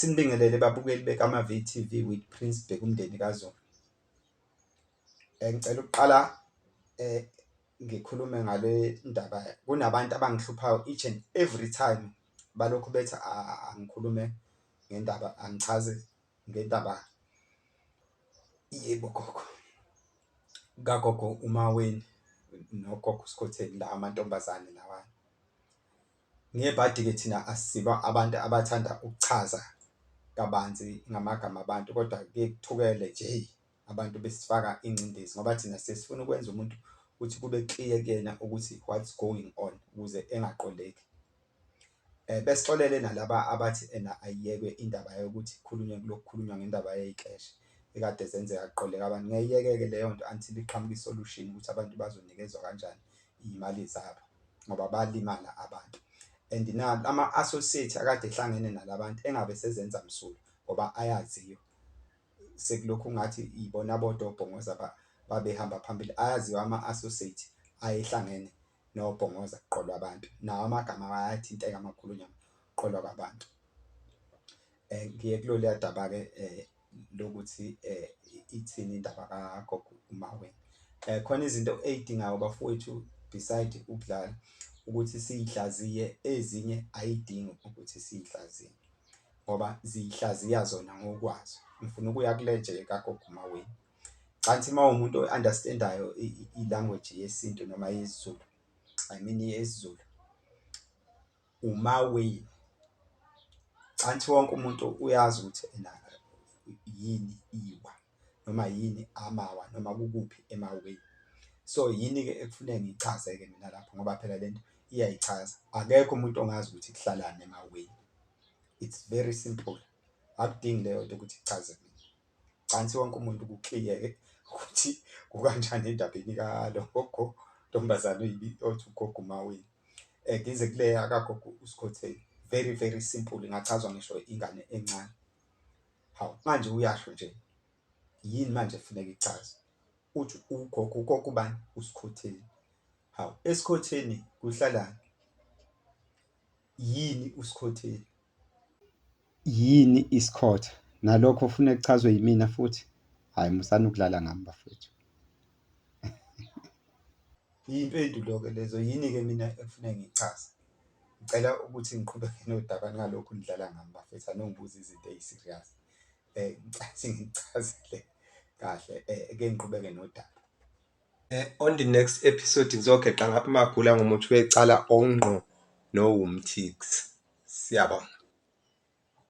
Sinibingelele babukeli bekaMavi TV with Prince Bhekumndeni kaZulu. Ngicela ukuqala ngikhulume ngale ndaba, kunabantu abangihluphayo each and every time balokhu bethi angikhulume ngendaba, angichaze ngendaba yebo gogo, kagogo uMaweni nogogo uSkhotheni la amantombazane lawa. Ngebhadi-ke thina asisibo abantu abathanda ukuchaza kabanzi ngamagama abantu kodwa kuye kuthukele nje hheyi abantu besifaka ingcindezi ngoba thina siye sifune ukwenza umuntu ukuthi kube clear kuyena ukuthi what's going on ukuze engaqondeki. Besixolele nalaba abathi ena ayiyekwe indaba yokuthi kukhulunywe kulokhu kukhulunywa ngendaba yey'keshe ekade zenzeka kuqoleka abantu. Ngeke iyekeke leyo nto until iqhamuke i-solution ukuthi abantu bazonikezwa kanjani iy'mali zabo ngoba balimala abantu and ama-associate akade ehlangene nalabantu engabe esezenza msulwa ngoba ayaziwa. Sekulokhu kungathi ibona bodwa obhongoza babehamba phambili, ayaziwa ama-associate ayehlangene nobhongoza kuqolwa abantu. Nawo amagama ayathinteka uma kukhulunywa ngokuqolwa kwabantu. Ngiye kuloluya daba-ke lokuthi ithini indaba kagogo uMaweni. Khona izinto ey'dingayo bafowethu beside ukudlala ukuthi siy'hlaziye ezinye ayidingi ukuthi siy'hlaziye ngoba ziy'hlaziya zona ngokwazo. Ngifuna ukuya kule nje kagogo uMaweni. Cansi uma uwumuntu o-understand-ayo i-language yesintu noma yesiZulu, I mean yesiZulu, uMaweni. Cansi wonke umuntu uyazi ukuthi ena yini iwa noma yini amawa noma kukuphi emaweni. So, yini-ke ekufuneka ngiyichaze-ke mina lapho ngoba phela lento iyayichaza. Akekho umuntu ongazi ukuthi kuhlalani emaweni, it's very simple, akudingi leyo nto ukuthi ichaze mina. Cansi wonke umuntu ku-clear-ke ukuthi kukanjani endabeni kalogogo ntombazane othi ugogo uMaweni. Ngize kuleya kagogo uSkhotheni, very very simple, ingachazwa ngisho ingane encane. Hawu, manje uyasho nje, yini manje ekufuneka ichazwe? Uthi ugogo, ugogo ubani? USkhotheni. Hawu, eSkhotheni kuhlalani? Yini uSkhotheni? Yini isikhotha? Nalokho ufuna kuchazwe yimina futhi? Hhayi musani ukudlala ngami bafowethu. Iy'mpendulo-ke lezo, yini-ke mina ekufuneka ngiyichaze? Ngicela ukuthi ngiqhubeke nodaba ningalokhu nidlala ngami bafethu, anongibuza izinto ey'serious. Ngicela ukuthi ngichazele kahle ake ngiqhubeke nodaba. On the next episode ngizogeqa amagula ngomuthi wecala ongqo nowumthiksi. Siyabonga.